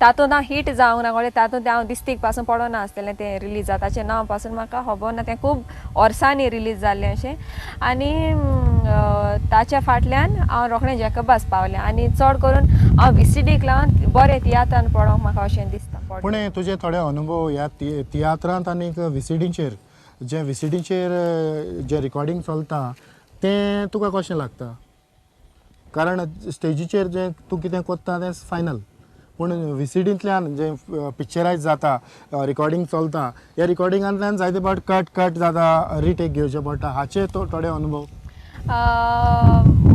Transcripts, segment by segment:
तातूंत हांव हीट जावंक ना कळ्ळें तातूंत तें हांव दिस्तीक पासून पडोना आसतलें तें रिलीज जाता ताचें नांव पासून म्हाका खबर ना तें खूब वर्सांनी रिलीज जाल्लें अशें आनी ताच्या फाटल्यान हांव रोखडें जेकबास पावलें आनी चड करून हांव व्हीसीडीक लावन बरें तियात्रान पडोंक म्हाका अशें दिसता. पूण तुजे थोडे अनुभव ह्या तियात्रांत आनी व्हीसीडीचेर जें व्हीसीडीचेर जें रिकॉर्डिंग चलता तें तुका कशें लागता? कारण स्टेजीचेर जें तूं कितें करता तें फायनल, पूण व्हीसीडींतल्यान जें पिक्चरायज जाता रिकॉर्डिंग चलता ह्या रिकॉर्डिंगांतल्यान जायते फावट कट कट जाता, रिटेक घेवचें पडटा, हाचे थोडे अनुभव.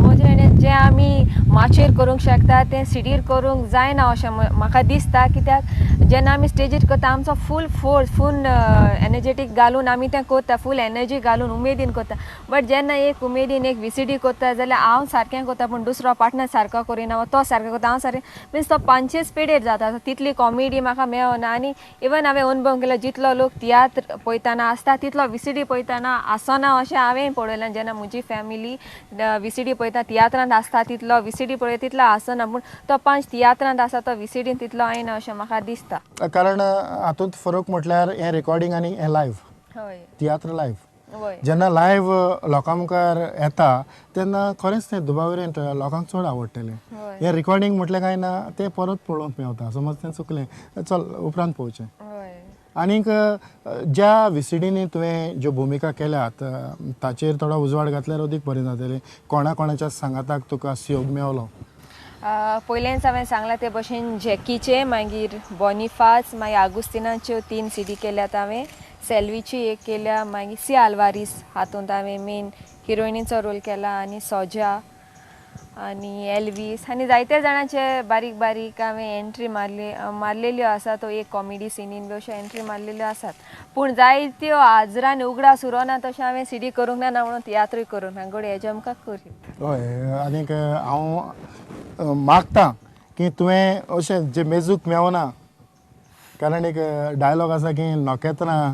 म्हजें जें आमी माचयेर करूंक शकता तें सिडीर करूंक जायना अशें म्हाका दिसता कित्याक जेन्ना आमी स्टेजीर करता आमचो फूल फोर्स फूल एनर्जेटीक घालून आमी तें करता, फूल एनर्जी घालून उमेदीन करता. बट जेन्ना एक उमेदीन एक व्हीसीडी करता जाल्यार हांव सारकें करता पूण दुसरो पार्टनर सारको करिना वा तो सारको करता हांव सारकें मिन्स तो पांचशेच पेडेर जाता तितली कॉमेडी म्हाका मेळना. आनी इवन हांवें अनुभव केलो जितलो लोक तियात्र पळयतना आसता तितलो व्हीसीडी पळयतना आसना अशें हांवें पळयलां. जेन्ना म्हजी फॅमिली व्हीसीडी पळयता तियात्रांत आसता तितलो व्हीसीडी पळयता तितलो आसना पूण तो पांच तियात्रांत आसा तो व्हीसीडीन तितलो येना अशें म्हाका दिसता. कारण हातूंत फरक म्हटल्यार हें रिकॉर्डिंग आनी हें लायव्ह, तियात्र लायव्ह जेन्ना लायव्ह लोकां मुखार येता तेन्ना खरेंच तें दुबावरेंत लोकांक चड आवडटलें. हें रिकॉर्डिंग म्हटलें काय ना तें परत पळोवंक मेवता, समज तें चुकलें चल उपरांत पळोवचें. आनीक ज्या व्हीसीडींनी तुवें ज्यो भुमिका केल्यात ताचेर थोडो उजवाड घातल्यार अदीक बरें जातलें. कोणा कोणाच्या सांगाताक तुका सहयोग मेवलो? पयलेंच हांवें सांगलां ते भशेन जॅकीचे, मागीर बोनिफास, मागीर आगुस्तिनाच्यो 3 सीडी केल्यात हांवें, सेल्वीची एक केल्या, मागीर सी आल्वारीस हातूंत हांवें मेन हिरोइनीचो रोल केला आनी सोजा आनी एल्वीस आनी जायते जाणांचे बारीक बारीक हांवें एंट्री मारलेल्यो आसा. तो एक कॉमेडी सिनीन बी अश्यो एंट्री मारलेल्यो आसात पूण जायत्यो आजरान उगडास उरोना तशें हांवें सीडी करूंक ना म्हणून तियात्रूय करूंक ना गोड हेज्या आमकां करीत. हय, आनीक हांव मागता की तुवें अशें जें मेजूक मेवना, कारण एक डायलॉग आसा की नखेत्रां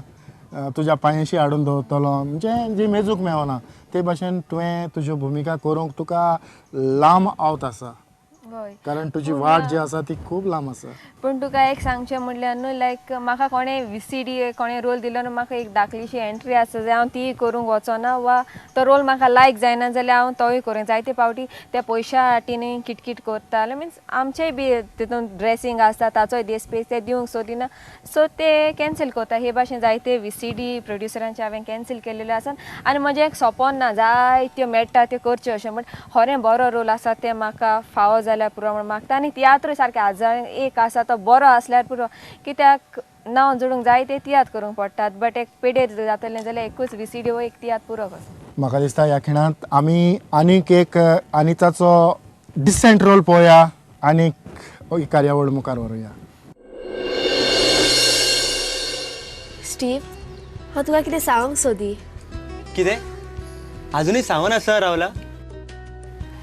तुज्या पांयशी हाडून दवरतलो, म्हणजे जी मेजूक मेवना ते भाशेन तुवें तुज्यो भुमिका करूंक तुका लांब आवत आसा, कारण तुजी वाट जी आसा ती खूब लांब आसा. पूण तुका एक सांगचें म्हणल्यार न्हू लायक म्हाका कोणें व्हीसीडी कोणें रोल दिलो न्हू म्हाका एक धाकलीशी एंट्री आसा जाल्यार हांव तीय करूंक वचना वा तो रोल म्हाका लायक जायना जाल्यार हांव तोय करूंक जायते फावटी त्या पयशा हाटीनूय किटकीट करताले मिन्स आमचेय बी तितून ड्रेसींग आसता ताचोय देसपेस ते दिवंक सोदिना सो ते कॅन्सल करता. हे भाशेन जायते व्हीसीडी प्रोड्युसरांचे हांवें कॅन्सल केलेले आसा आनी म्हजें एक सपन ना जायत्यो मेळटा त्यो करच्यो अशें बट खरें बरो रोल आसा तें म्हाका फावो जाल्यार पुरो म्हूण मागता. आनी तियात्रूय सारकें आजार एक आसा तो बरो आसल्यार पुरो कित्याक नांव जोडूंक जाय ते तियात्र करूंक पडटात बट एक पेडेर जातलें जाल्यार एकूच व्हीसीडी हो एक तियात्र पुरो कसो. म्हाका दिसता ह्या खिणांत आमी आनीक एक अनिताचो डिसेंट रोल पळोवया आनीक कार्यावळ मुखार व्हरुया. स्टीव, हांव तुका कितें सांगूंक सोदी. कितें आजुनूय सांगून आसा रावला?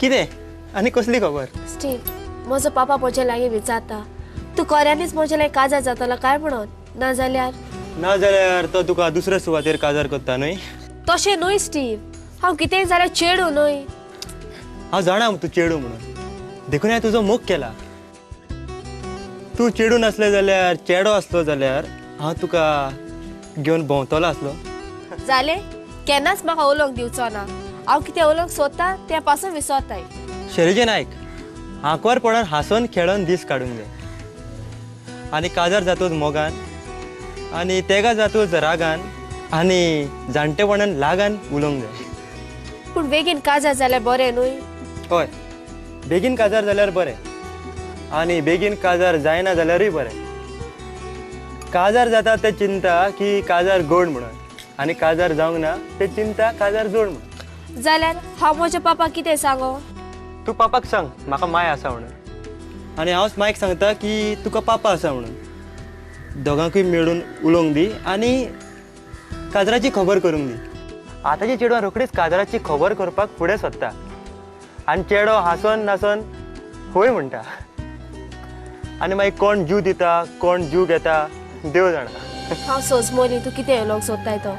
कितें आनी कसली खबर? स्टीव, म्हजो पापा म्हजे लागीं विचारता तूं खऱ्यांनीच म्हजे लागीं काजार जातलो काय म्हणून, नाजाल्यार नाजाल्यार तो तुका दुसऱ्या सुवातेर काजार करता न्हय? तशें न्हय स्टीव, हांव कितेंय जाल्यार चेडूं न्हय. हांव जाणा तूं चेडूं म्हणून, देखून हांवें तुजो मोग केला. तूं चेडूं नासलें जाल्यार चेडो आसलो जाल्यार हांव तुका घेवन भोंवतलो आसलो. जालें, केन्नाच म्हाका उलोवंक दिवचो ना. हांव कितें उलोवंक सोदता तें पासून विसरताय. शरीजेन आयक, आंकवार पडोन हांसोन खेळोन दीस काडूंक जाय आनी काजार जातूच मोगान आनी तेगा जातूच रागान आनी जाणटेपणान लागान उलोवंक जाय. पूण बेगीन काजार जाल्यार बरें न्हय? हय, बेगीन काजार जाल्यार बरें आनी बेगीन काजार जायना जाल्यारूय बरें. काजार जाता ते चिंता की काजार गोड म्हणून आनी काजार जावंक ना ते चिंता काजार जोड म्हणून. जाल्यार हांव म्हज्या पापाक कितें सांगो? तूं पापाक सांग म्हाका माय आसा म्हणून आनी हांवच मायक सांगता की तुका पापा आसा म्हणून. दोगांकूय मेळून उलोवंक दी आनी काजराची खबर करूंक दी. आतांची चेडवां रोखडीच काजराची खबर करपाक फुडें सोदता आनी चेडो हांसोन नासोन होय म्हणटा आनी मागीर कोण जीव दिता कोण जीव घेता देव जाणा. हांव सोजमोली तूं कितें उलोवंक सोदताय तो.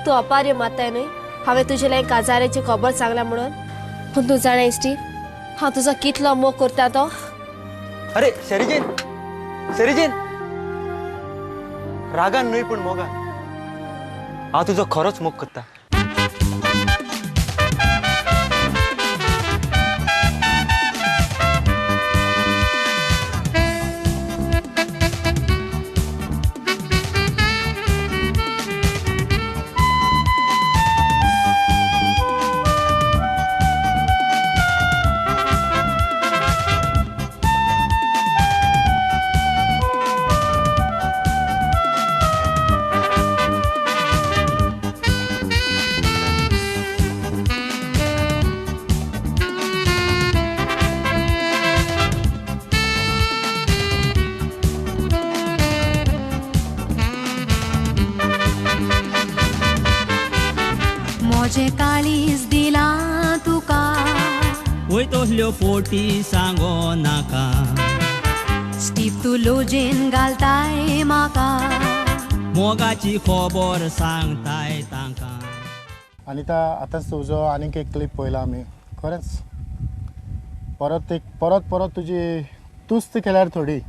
तूं अपार्य मारताय न्हय हांवें तुजे लागीं काजाराची खबर सांगल्या म्हणून. पूण तूं जाणा स्टीव, हांव तुजो कितलो मोग करता तो. अरे शरीजेन, सेरीजेन, रागान न्हय पूण मोगान हांव तुजो खरोच मोग करता. म्हजें काळीज दिलां तुका वय तसल्यो फोटी सांगो नाका. स्टीव तूं लोजेन घालताय म्हाका मोगाची खबर सांगताय तांकां. अनिता, आतांच तुजो आनीक एक क्लिप पळयला आमी. खरेंच परत एक परत परत तुजी तुस्त केल्यार थोडी.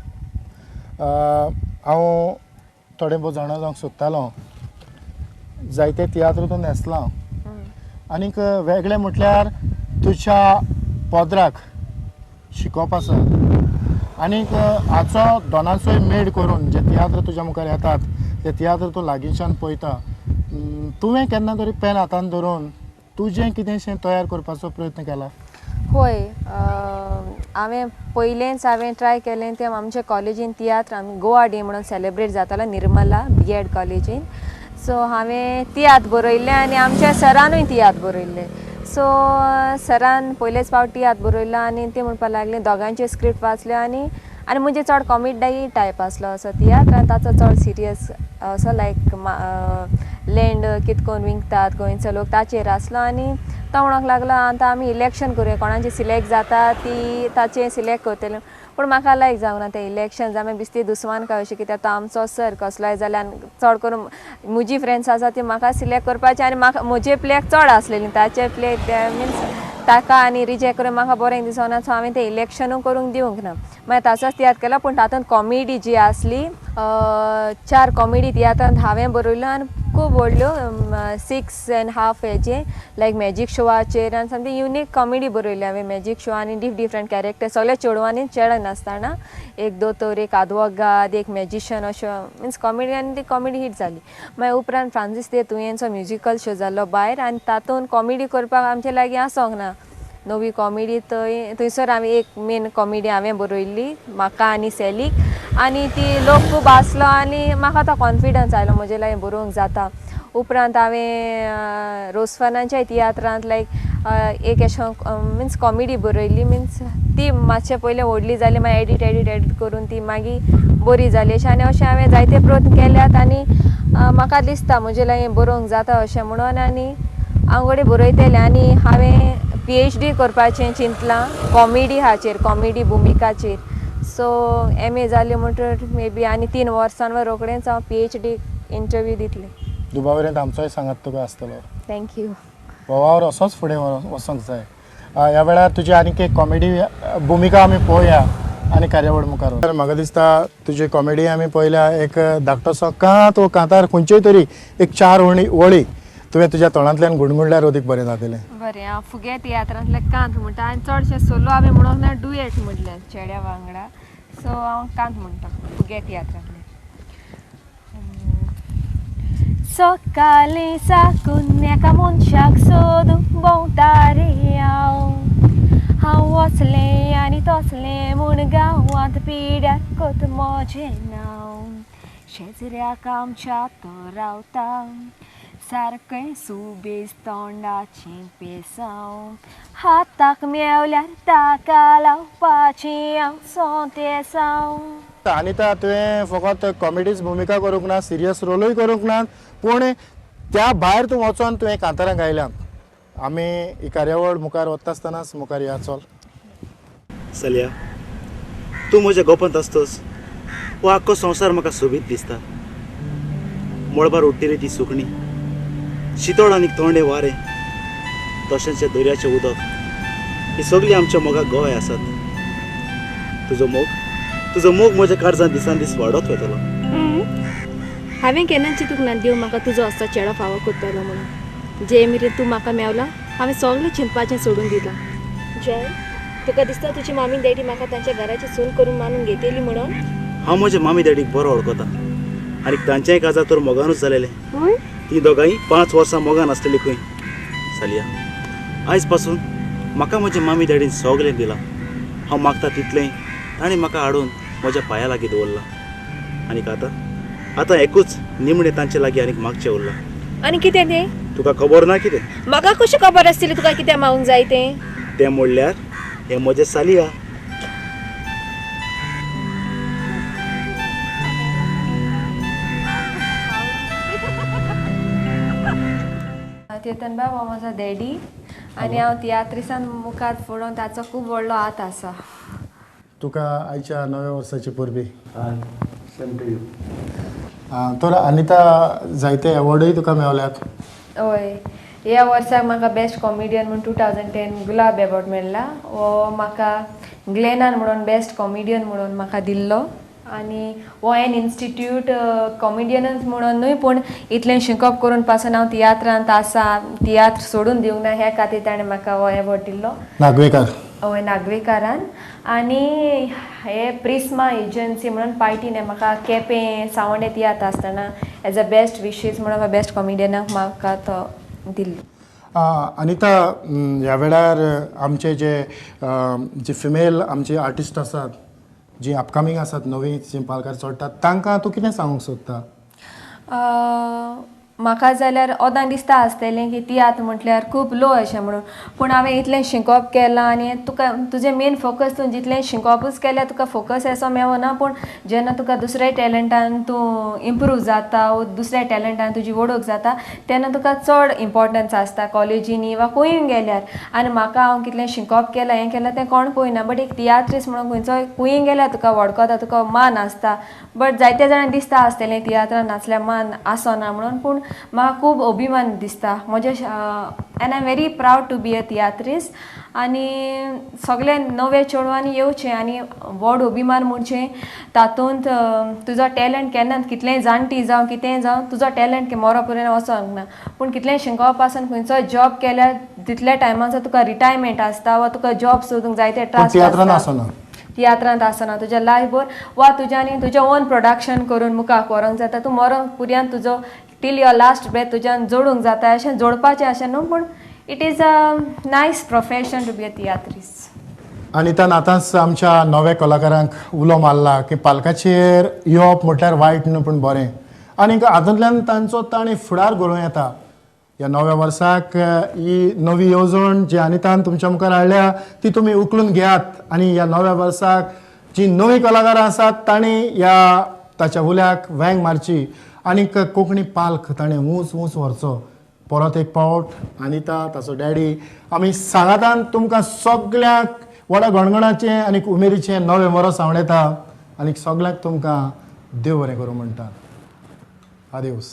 हांव थोडे भोव जाणा जावंक सोदतालो, जायते तियात्र तूं न्हेसला आनीक वेगळें म्हटल्यार तुज्या पदराक शिकोवप आसा आनीक हाचो दोनांचोय मेळ करून जे तियात्र तुज्या मुखार येतात ते तियात्र तूं लागींच्यान पळयता. तुवें केन्ना तरी पेन हातान धरून तुजें कितेंशें तयार करपाचो प्रयत्न केला? हय, हांवें पयलेंच हांवें ट्राय केलें तें आमच्या कॉलेजीन तियात्र आमी गोवा डे म्हणून सेलेब्रेट जातालो निर्मला बी एड कॉलेजीन. सो हांवें तियात्र बरयल्लें आनी आमच्या सरानूय तियात्र बरयल्ले. सो सरान पयलेच फावट तियात्र बरयलो आनी ते म्हणपाक लागले दोगांयच्यो स्क्रिप्ट वाचल्यो आनी आनी म्हजे चड कॉमेडी टायप आसलो असो तियात्र आनी ताचो चड सिरियस असो लायक लँड कित करून विकतात गोंयचो लोक ताचेर आसलो. आनी तो म्हणूंक लागलो आतां आमी इलेक्शन करुया, कोणाचें सिलेक्ट जाता ती ताचें सिलेक्ट करतले. पूण म्हाका लायक जावना तें इलेक्शन जावं बिस्ती दुस्मान काय अशें कित्याक तो आमचो सर कसलोय जाल्यार चड करून म्हजी फ्रेंड्स आसा ती म्हाका सिलेक्ट करपाची आनी म्हाका म्हजे प्लेक चड आसलेली ताचे प्ले मिन्स ताका आनी रिजेक्ट करून म्हाका बरें दिसना. सो हांवें तें इलेक्शनूय करूंक दिवंक ना. मागीर ताचोच तियात्र केलो पूण तातूंत कॉमेडी जी आसली 4 कॉमेडी तियात्रांत हांवें बरयल्यो आनी खूब व्हडल्यो 6.5 हेजे लायक मॅजीक शोवाचेर आनी सामकी युनीक कॉमेडी बरयली हांवें. मॅजीक शो आनी डिफरंट कॅरेक्टर सगळे चेडवांनी चेडे नासतना एक दोतोर, एक आदवोगाद, एक मॅजिशन अश्यो मिन्स कॉमेडी आनी ती कॉमेडी हीट जाली. मागीर उपरांत फ्रांसीस दे तुयेंचो म्युजिकल शो जालो भायर आनी तातूंत कॉमेडी करपाक आमचे लागीं आसोंक ना नवी कॉमेडी. थंय थंयसर हांवें एक मेन कॉमेडी हांवें बरयल्ली म्हाका आनी सॅलीक आनी ती लोक खूब आसलो आनी म्हाका तो कॉन्फिडन्स आयलो म्हजे लागीं बरोवंक जाता. उपरांत हांवें रोजफनाच्या तियात्रांत लायक एक अशें मिन्स कॉमेडी बरयली मिन्स ती मातशें पयलें व्हडली जाली मागीर एडिट एडिट एडिट करून ती मागीर बरी जाली अशें. आनी अशें हांवें जायते प्रयत्न केल्यात आनी म्हाका दिसता म्हजे लागीं बरोवंक जाता अशें म्हणून आनी हांव घडये बरयतलें. आनी हांवें PhD करपाचें चिंतलां कॉमेडी हाचेर, कॉमेडी भुमिकाचेर. सो MA जाली म्हणटकीर मे बी आनी 3 वर्सां रोखडेंच हांव PhD interview दितलें. दुबावरेंत आमचोय सांगात तुका आसतलो. Thank you. वावर असोच फुडें वचोंक जाय. ह्या वेळार तुजी आनीक एक कॉमेडी भुमिका आमी पळोवया आनी कार्यावळ मुखार. म्हाका दिसता तुजी कॉमेडी आमी पळयल्या एक धाकटोसो कांत वो कांतार खंयच्योय तरी एक 4 वळी तुवें तुज्या तोंडांतल्यान गुणगुणल्यार अदीक बरें जातलें. बरें, हांव फुगे तियात्रांतलें कांत म्हणटा आनी चडशें सोलो हांवें म्हणूंक ना, डुएट म्हणलें चेड्या वांगडा. सो हांव कांत म्हणटा फुगे तियात्रांतलें. सकाळीं साकून एका मनशाक सोदूंक भोंवता रे हांव, हांव वचलें आनी तसलें म्हूण गांवांत पिड्यार कोत म्हजें नांव. शेजऱ्याक आमच्या तो रावता सारकें सुबेज तोंडाचें पेसांव, हाताक मेवल्यार ताका लावपाचें हांव सोंतेसांव. अनिता, तुवें फकत कॉमेडीच भुमिका करूंक ना, सिरियस रोलूय करूंक ना, पूण त्या भायर तूं वचोन तुवें कांतारां गायल्यांत. आमी ही कार्यावळ मुखार वता आसतनाच मुखार या चल. चलया, तूं म्हज्या गोपांत आसतोस हो आख्खो संवसार म्हाका सोबीत दिसता. मळबार उडटिली ती सुकणी, शितोळ आनी थंड वारें, तशेंच दर्याचें उदक, ही सगळीं आमच्या मोगाक गवाय आसात. तुजो मोग तुजो मोग म्हज्या काळजान दिसान दीस वाडत वतलो. हांवें केन्ना चिंतूंक ना देव म्हाका तुजो असो चेडो फावो करतलो म्हणून. जे मेरेन तूं म्हाका मेवला हांवें सगळें चिंतपाचें सोडून दिलां. जय, तुका दिसता तुजी मामी डॅडी म्हाका तांच्या घराची सून करून मानून घेतली म्हणून? हांव म्हज्या मामी डॅडीक बरो वळखता आनी तांचेंय काजार तर मोगानूच जालेलें. ती दोगांय 5 वर्सां मोगान आसलेली खंय. सालिया, आयज पासून म्हाका म्हज्या मामी डॅडीन सगळें दिलां. हांव मागता तितलें ताणें म्हाका हाडून म्हज्या पांया लागीं दवरलां. आनीक आतां आतां एकूच निमणें तांचे लागीं आनीक मागचें उरलां. आनी कितें तें? तुका खबर ना कितें? म्हाका कशें खबर आसतलें तुका कितें मागूंक जाय तें? तें म्हणल्यार हें म्हजें सालिया. चेतन बाब हो म्हजो डॅडी आनी हांव तियात्रिसान मुखार फुडोवन ताचो खूब व्हडलो हात आसा. तुका आयच्या नव्या वर्साची परबी. Same to you. तर अनिता, जायते एवॉर्डूय तुका मेवल्यात. हय, ह्या वर्साक म्हाका बेस्ट कॉमेडियन म्हूण 2010 गुलाब एवॉर्ड मेळ्ळा. हो म्हाका ग्लेनान म्हणून बेस्ट कॉमेडियन म्हणून म्हाका दिल्लो. आनी हो एन इन्स्टिट्यूट कॉमेडियनच म्हणून न्हय, पूण इतलें शिकप करून पासून हांव तियात्रांत आसा, तियात्र सोडून दिवंक ना ह्या खातीर ताणें म्हाका हो एवॉर्ड दिल्लो. नागवेकार. हय, नागवेकारान. आनी हे प्रिस्मा एजन्सी म्हणून पार्टीन म्हाका केपें सावंडे तियात्र आसतना एज अ बेस्ट विशीस म्हणून बेस्ट कॉमेडियनाक म्हाका तो दिल्लो. अनिता, ह्या वेळार आमचे जे जे फिमेल आमचे आर्टिस्ट आसात, जी अपकमींग आसात, नवी जी पालकार चडटात, तांकां तूं कितें सांगूंक सोदता? म्हाका जाल्यार ओदां दिसता आसतलें की तियात्र म्हटल्यार खूब लो अशें म्हणून, पूण हांवें इतलें शिकोवप केलां आनी तुका तुजें मेन फोकस तूं जितलें शिकोवपूच केल्यार तुका फोकस असो मेवना, पूण जेन्ना तुका दुसऱ्या टॅलंटान तूं इम्प्रूव जाता वो दुसऱ्या टॅलंटान तुजी वळख जाता तेन्ना तुका चड इम्पोर्टन्स आसता कॉलेजींनी वा खंयूय गेल्यार. आनी म्हाका हांव कितलें शिकोवप केलां हें केलां तें कोण पळयना, बट एक तियात्रीस म्हणून खंयचोय खंयूय गेल्यार तुका वळखता, तुका मान आसता. बट जायते जाणां दिसता आसतलें तियात्रान नाचल्यार मान आसना म्हणून, पूण म्हाका खूब अभिमान दिसता म्हजे. And I am very proud to be a तियात्रीस. आनी सगळे नवे चेडवांनी येवचें आनी व्हड अभिमान म्हणचें तातूंत तुजो टॅलंट केन्ना कितलेंय जाणटी जावं कितेंय जावं तुजो टॅलंट मरो पर्यंत वचोंक ना, पूण कितलेंय शिकोवप आसून खंयचो जॉब केल्यार तितल्या टायमाचो तुका रिटायरमेंट आसता वा तुका जॉब सोदूंक जायते त्रास आसता. तियात्रांत आसना तुज्या लायफ भर वा तुज्यानी तुजें ओन प्रोडक्शन करून मुखार व्हरोंक जाता. तूं मरोंक पुर्यान तुजो टील your last breath तुज्यान जोडूंक जाता. अशें जोडपाचें अशें न्हू, पूण it is a nice profession to be a तियात्रीस. अनितान आतांच आमच्या नव्या कलाकारांक उलो मारला की पालकाचेर येवप म्हटल्यार वायट न्हू पूण बरें, आनी हातूंतल्यान तांचो ताणें फुडार घडोवं येता. ह्या नव्या वर्साक ही नवी येवजण जी अनितान तुमच्या मुखार हाडल्या ती तुमी उखलून घेयात आनी ह्या नव्या वर्साक जी नवी कलाकारां आसात तांणी ह्या ताच्या उल्याक वेंग मारची आनी कोंकणी पालक ताणें ऊंच ऊंच व्हरचो. परत एक पावट अनिता, ताचो डॅडी, आमी सांगातान तुमकां सगळ्यांक व्हडा गणगणाचें आनी उमेदीचें नवें वर्स सांवळेता आनी सगळ्यांक तुमकां देव बरें करूं म्हणटा. आदेवस.